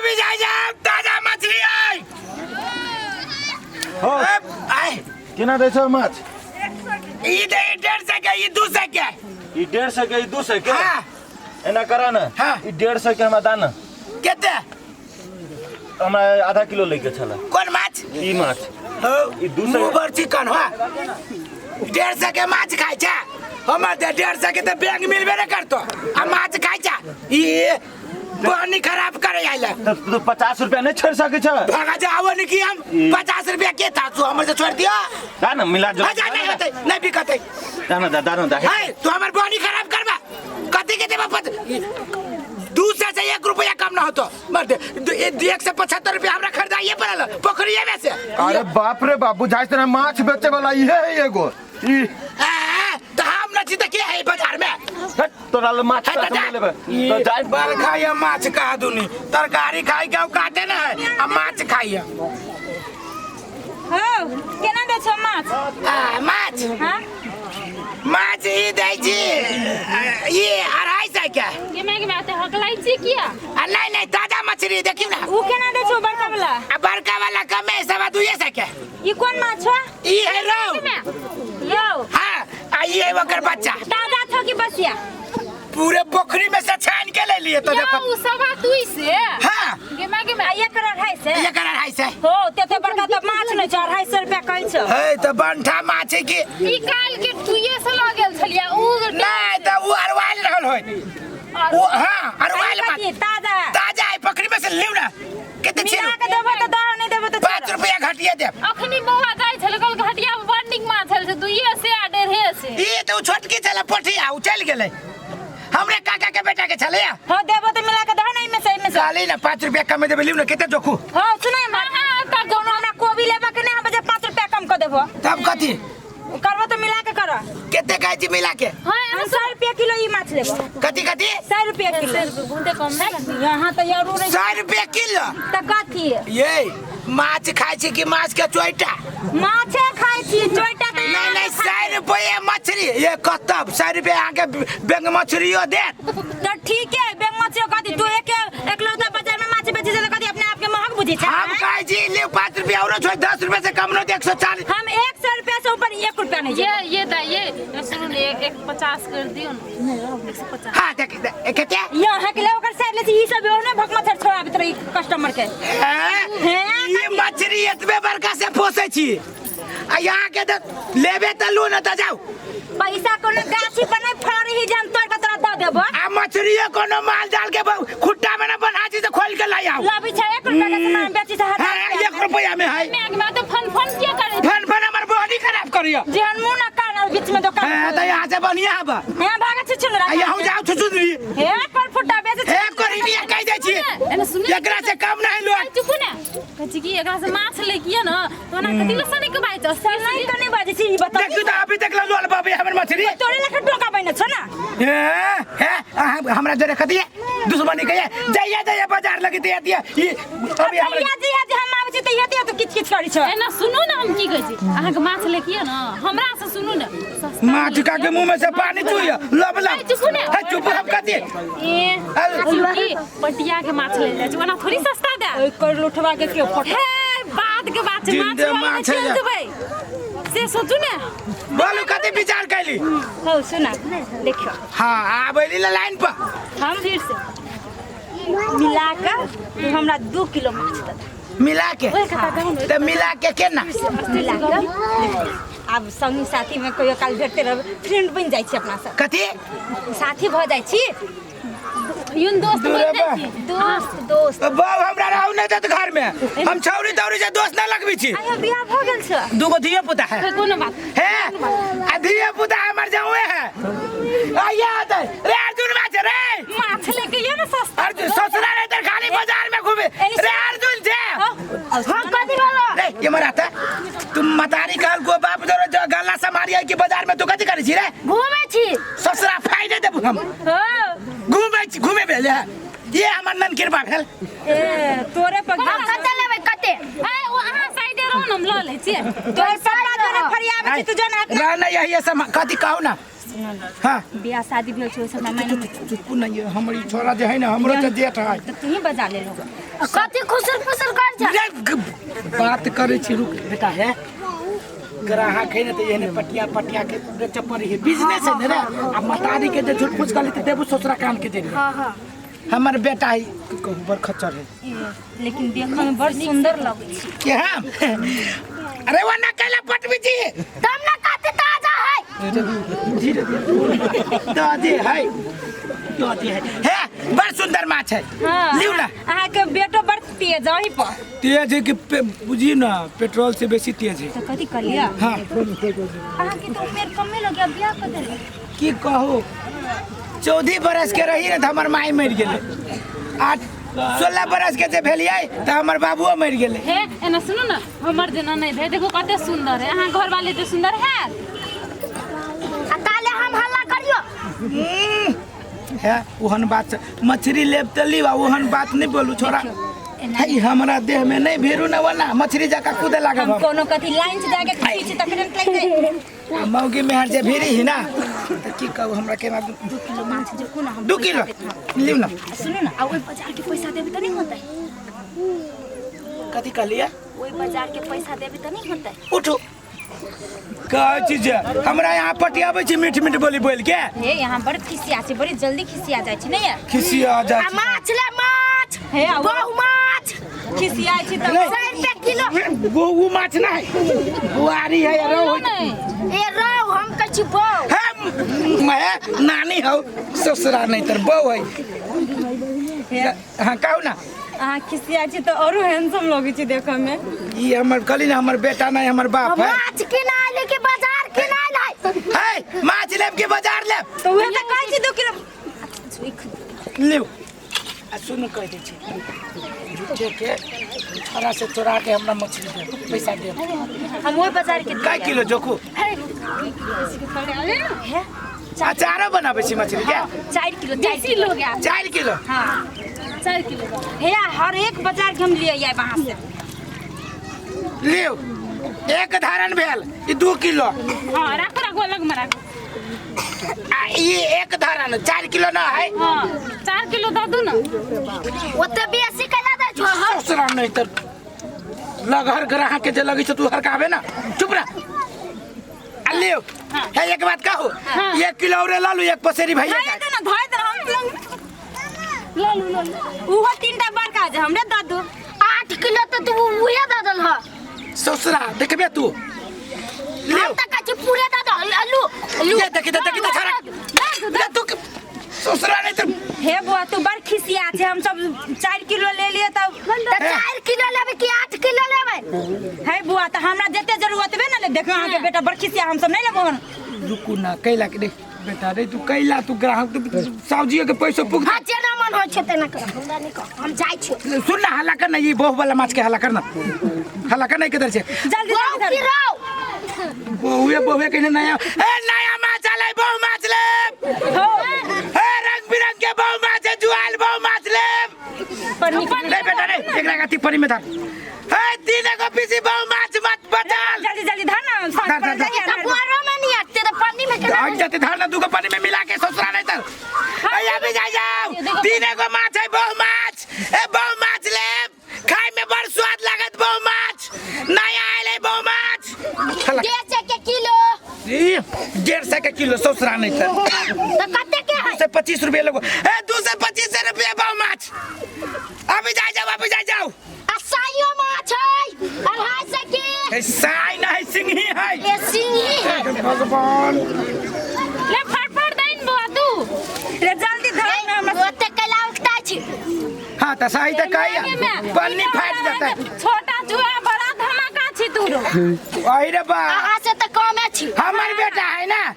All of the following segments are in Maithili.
बिजाई जाओ ताजा मछली आई। हो। आय। केना दै छौ माछ? ई दे 150 के, ई 200 के। ई 150 के, ई 200 के? हाँ। एना करा ने। हाँ। ई 150 के हमरा दाना। केते? हमरा आधा किलो लैके छला। कोन माछ? ई माछ। हो। ई 200। मुँह पर चिकन हो। 150 के माछ खाइ छै? हमर तऽ 150 के तऽ बैंक मिलबे नहि करतो, आ माछ खाइ छै। ई पानी खराब करे आइल। तऽ तू 50 रुपया नहीं छोड़ सकै छ? भागा जाओ ने कि हम 50 रुपया के था तू हमर से छोड़ दियो। दा ना मिला जो। जा नहीं होते, नहीं बिकते। दा ना, दा, दा ना, दा। हे तू हमर पानी खराब करबा? कथी के देबा? पत 200 से 1 रुपया कम ना होतो। मर दे, 175 रुपया हमरा खरीदाइए पड़ल पोखरिए में से। अरे बाप रे बाप, बुझाइ छै माछ बेचे वाला इहे है एगो। ई तो हम न छी त के है बाजार में? हट, तोरा ले माछ हट, तऽ जा। लेबै तो जाय। बड़ खाइए माछ कहा दुनी तरकारी खाइ के काटे ना है आ माछ खाइए। हौ, केना दै छौ माछ? आ, माछ? हाँ? माछ ई दै छी ई 250 के। केना के बात हकलाई छी किया? आ नहीं नहीं, ताजा मछली देखियो ना। उ केना दै छौ बड़का वाला? आ बड़का वाला कमे, 225 के। ई कोन माछ छौ? ई है रोहु। रोहु? हाँ, आ ई है ओकर बच्चा। ताजा छौ कि बसिया? पूरे पोखरी में से छान के ले लिए तो देखो। उ 225। हाँ। गेमा गेमा। आ एकर 250? एकर 250। हो, ते ते बड़का तो माछ नै छौ, 250 रुपया कहै छौ। हे त बंठा माछ है कि ई काल के टुए से ल गेल छलिया उ? नहीं त उ अरवाल रहल होय उ। हां, अरवाल माछ। ताजा? ताजा है, पोखरी में से लिउ ना। कते छी? मिला के देबो त दह, नहीं देबो त 5 रुपया घटिया देब। अखनी बौआ जाइ छल कल घटिया बड़ नीक माछ छल से 2 से आ 150 से। ई त उ छोटकी छले पोठिया, उ चल गेलै। हमरे काका के बेटा के छले। हो, देबो त मिला के दह ना, इमे से इमे से। काली ना 5 रुपया कम देबे, लिउ ना कते जोखू। हो, सुनै हम। हां, त कोनो हमरा कोबी लेबा के नहीं, हम बजे 5 रुपया कम क देबो। तब कथी? करबो त मिला के कर। कते कहै छी मिला के? हां। हम 100 रुपया किलो ई माछ लेबो। कथी कथी? 100 रुपया किलो। बहुते कम नहीं। यहाँ त यारू नहीं। 100 रुपया किलो? त कथी? ये माछ खाइ छी कि माछ के चोइटा? माछे खाइ छी, चोइटा त नहीं नहीं, 100 रुपया मछली ये कतब? 100 रुपया अहाँके बैंक मछलियो देत। त ठीक है, बैंक मछली कथी? तू एक एकलौता बाजार में माछ बेचे छै त कथी अपने आप के महग बुझै छै? हम कहै छी ले 5 रुपया औरो छोड़, 10 रुपया से कम न, 140। हम 100 रुपया से ऊपर 1 रुपया नहीं। ये दा ये सुनू ने, 150 कर दियो ना, 150। हाँ, देख कते यहाँ के ले ओकर साइड ले ई सब ओने भक मच्छर छोड़ाबैत रही कस्टमर के। हैं? ई मछली एतबे बड़का से पोसै छी आ यहाँ के त लेबे त लू न त जाउ। पैसा कोनो गाछी पर नहीं फड़ी ही जे हम तोड़ के तोरा दऽ देबो। आ मछलियो कोनो माल जाल के खुट्टा में न बन्हा छी त खोल के लाई आउ। लबी छै 1 रुपया के सामान बेची छै हजार। हाँ, 1 रुपया में है। मैं में तो फन फन किया करे? फन फन हमर बहनी खराब करियो। जेहन मुंह न कान और बीच में दुकान। हाँ, त यहाँ से बढ़िया हब। यहाँ भागे छी छुनरा। आ यहाँ जाउ छुछुनरी। हे पर फुटा बेचे। हे करी कहि दै छी। एने सुन। एकरा से कम नहीं लो। चुप ने, कहै छी कि एकरा से माछ ले किया न तो ना कथि लसने के बाई छ। नहीं तो नहीं बाजे छी, ई बताओ। देखू त अभी तक लोल बाबे हमर मछली। तोरे लेखा टोका बने छ ना। हे हे, अहाँ हमरा जरे कथी दुश्मनी कहिए? जाइए जाइए बाजार लगी दिया दिया ई अभी हमरा भैया जी जे हम आबै छी त ये तो किच किच करै छ। एना सुनू ने, हम की कहै छी, अहाँके माछ ले किया न हमरा से सुनू ने, सस्ता। माछ का के मुंह में से पानी चुइया लब लब। ए, चुप ने। हे चुप, हम कथी? ए की पटिया के माछ ले जाइ छी, ओना थोड़ी सस्ता दे। ओइ कर लुठवा के के फोटो। हे बात के बात छै, माछ जिंदे वाला माछ चलि है। जेबै से सोचू ने। बोलू कथी विचार कैली? हौ सुना, देखियो। हाँ, आबैली ला लाइन पर। हम फिर से मिला के तू हमरा 2 किलो माछ दे दे। मिला के? त मिला के केना? मिला के देखियो, आब संगी साथी में कहियो काल भेटते रहब, फ्रेंड बनि जाइ छी अपना सब। कथी? साथी भऽ जाइ छी। यून दोस्त दूरे बनि बा। जाइ छी। दोस्त दोस्त। बाप हमरा रहू नहीं देत घर में, हम छौरी तौरी से दोस्त ना लगबी छी। आइयो बियाह भऽ गेल छै? दूगो धिया पुता है। कोनो बात। हे आ धिया पुता हमर जाऊए है। आइया आते रे अर्जुन माछ रे। माछ लेके ये ना सस्ता। अर्जुन ससुरा रे इधर खाली बाजार में घूमे रे अर्जुन जे। हाँ, कथी बोलो? रे ये मराता तुम मतारी कहल को बाप जोरो जो गला से मारी आई कि बाजार में तू कथी करै छी रे? घूमे छी। ससुरा फाइदे देबू हम। हो। घूमे छी, घूमे भेल है ये हमर नन कृपा भेल। ए तोरे पर हम कते लेबै कते? ए ओ अहाँ साइडे रहू ने, हम लऽ लै छियै। तोर पापा जोरे फरियाबै छी तू जन हाथ। रह ना यही सब कथी कहू ना। हाँ। बियाह शादी भेल छै, ओहि सब हमरा मायने। चुप नहीं, हमर ई छोरा जे है ना हमरो से जेठ है। तऽ तू ही बजा ले लो। कथी खुसुर फुसुर कर छ? रे, बात करै छी, रुक बेटा। है ग्राहक है ने तऽ एहने पटिया पटिया के बेचऽ पड़ै है, बिजनेस है ने रे। आ मतारी के जे झूठ फूस कहली तऽ देबू ससुरा कान के देली। हाँ हाँ। हमर बेटा है की कहू, बड़ खच्चर है। लेकिन देखऽ में बड़ सुंदर लगै छै। के हम? अरे वो ना कैला पटबी छी। तब ना कथी ताजा है? धीरे धीरे दादी है, दादी है। हे, बड़ सुंदर माछ है। हाँ। लिउ ना। अहाँके बेटो बड़ तेज है पर। तेज है कि बुझी ना, पेट्रोल से बेसी तेज है। तऽ कथी कहलियै? हाँ। अहाँके तऽ उमेर कमे लगे, बियाह कऽ देली। की कहू, 14 बरस के रही ने तऽ हमर माय मरि गेलै। 8-16 बरस के जे भेलियै तऽ हमर बाबुओ मरि गेलै। हे एना सुनू ने, हमर जेना नहीं भेल, देखो कते सुंदर है। अहाँ घर वाले एते सुंदर है। आ ताले हम हल्ला करियो। है ओहन बात से मछली लेब तऽ लीब, आ ओहन बात नहीं बोलू छोरा। है हमरा देह में नहीं भेरू ना वना मछली जका कूदे लागब। हम हम कोनो कथी लाइन से जाके खींच तकरे लागि जाय। आ मौगी मेहर जे भेरी ही ना तऽ की कहू हमरा केना। 2 किलो माछ जे कोना हम 2 किलो लिउ ना। सुनू ना, आ ओहि बाजार के पैसा देबै तऽ नहीं होतै? कथी कहलियै? ओहि बाजार के पैसा देबै तऽ नहीं होतै? उठू, कहै छी जे हमरा यहाँ पटियाबै छी मीठ मीठ बोली बोल के। हे यहाँ बड़ खिसिया छै, बड़ी जल्दी खिसिया जाइ छै। नहीं यार? खिसिया जाइ आ छै। माछ ले माछ। हे आ बहु माछ। खिसिया छै तऽ नहीं। 100 रुपया किलो। वो माछ नहीं, बुआरी है, रहु है। नहीं। ए रहु, हम कहै छी बहु। हे मैं नानी हौ, ससुरा नहीं तर बहु है। हाँ कहू ना। अहाँ खिसिया छी तऽ औरो हैंडसम लगै छै देखऽ में। ई हमर कहली ना, हमर बेटा नहीं, हमर बाप है। माछ किनाइल कि बाजार किनाइल है? है माछ लेब कि बाजार लेब? तऽ उहे तऽ कहै छी 2 किलो लिउ। आ सुनू, कहि दै छी, झूठे के छोरा से चोरा के हमरा मछली दे, पैसा दे। हम ओहि बाजार के कै किलो जोखू? हे अचारो बनाबै छी मछली के? 4 किलो। 4 बेसी किलो। लोग आयल। 4 किलो। हाँ। 4 किलो। हे हर एक बाजार के हम लिए आयब अहाँ से। लिउ, एक धारण भेल ई 2 किलो। हाँ राखो राखो, अलग में राखो। आ ई एक धारण 4 किलो ना है। हाँ 4 किलो दऽ दू ना। ओते बेसी कैला दै छो? ससुरा नहीं तर लगहर ग्राहक के जे लगी छौ तू हरकाबे ना, चुप रह। आ लिउ। हे एक बात कहू, 1 किलो औरे लऽ लू, एक पसेरी भैया धोए जाय। दे ना, धोए दे हम लऽ लू लऽ लू। उहो 3टा बड़का जे हमरे दऽ दू। 8 किलो तऽ तू उहे दऽ देल ह। ससुरा देखबे तू। हम लिउ। तऽ कहै छी पूरे दऽ दऽ। लू लू। ये देखी देखी तऽ छोरा ले तू ससुरा नहीं तर। हे बुआ, तू बड़ खिसिया छै। हम सब 4 किलो ले लिए तब। तऽ 4 किलो लेबै कि 8 किलो लेबै? हे बुआ, तऽ हमरा जते जरूरत बे ने ले। देखो अहाँके बेटा बड़ खिसिया, हम सब नहीं लेबो हन। रुकू ना, कैला के रे बेटा रे, तू कैला तू ग्राहक तू सावजी के पैसो पुग। हाँ जेना मन होइ छै तेना कर, हमरा नहि कह, हम जाइ छी। सुन ना, हल्ला कर ना, ये बहु वाला माछ के हल्ला करना, हल्ला कर नहीं किधर से। जल्दी बहु जल्दी की रहु? बहुए बहुए कहने नया, ए नया माछ आलै, बहु माछ ले। हो। ए रंग बिरंग के बहु माछ है, जुआल बहु माछ ले। पन्नी ले बेटा रे, एकरा गाती परी में धर। ए 3 गो पीसी बहु माछ मत बचाल। जल्दी जल्दी धर ना, साँझ धर, पड़ धर, धर। जाइए। तऽ बोरो में नहीं अटते तऽ पन्नी में केना? आग जाते धार ना, 2 गो पानी में मिला के ससुरा नहीं तर। ए अभी जा जाओ, 3 गो माछ है बहु माछ, ए बहु माछ ले, खाय में बड़ स्वाद लागत बहु माछ, नया आयल है बहु माछ। 150 के किलो। ई 150 के किलो ससुरा नहीं तर। तऽ कते के है? 225 रुपये लगो। ए 225 रुपये बहु माछ। अभी जा जाओ, अभी जा जाओ। आ साइयो माछ है 250 के। ए साई नहीं, सिंही है। ए सिंही है। भगवान। ले फटफट दैन बुआ तू। रे जल्दी धर ना हमरा। ओते कैला उठता छी? हाँ तो सही तो कही, पन्नी फाट जाता है। छोटा जुआ बड़ा धमाका छी तू रो। अरे रे बा, अहाँ से तऽ कमे छी। हमार बेटा है ना।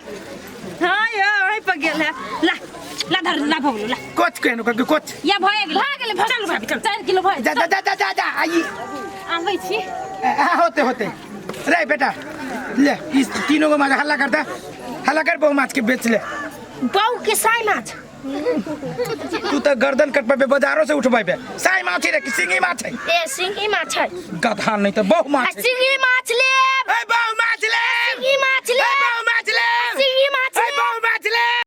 हाँ यो ओहि पर गेल है। ला ला धर ला भगलो ला। कोच केनु कह कोच। या भए गेल। भए गेलै, भए चलू भाभी चलू। 4 किलो भए। जा जा जा जा जा जा आई। आबै छी। होते होते रे बेटा ले, इस तीनों को माछ हल्ला करता, हल्ला कर बहु माछ के बेच ले। बहु के साई माछ। तू तो गर्दन कट पे बाजारों से उठबै पे। साई माछ रे कि सिंगी माछ है? ए सिंही माछ है। गधा नहीं तो बहु आ माछ है। सिंही माछ लेब। ए बहु माछ ले। सिंही माछ लेब। ए बहु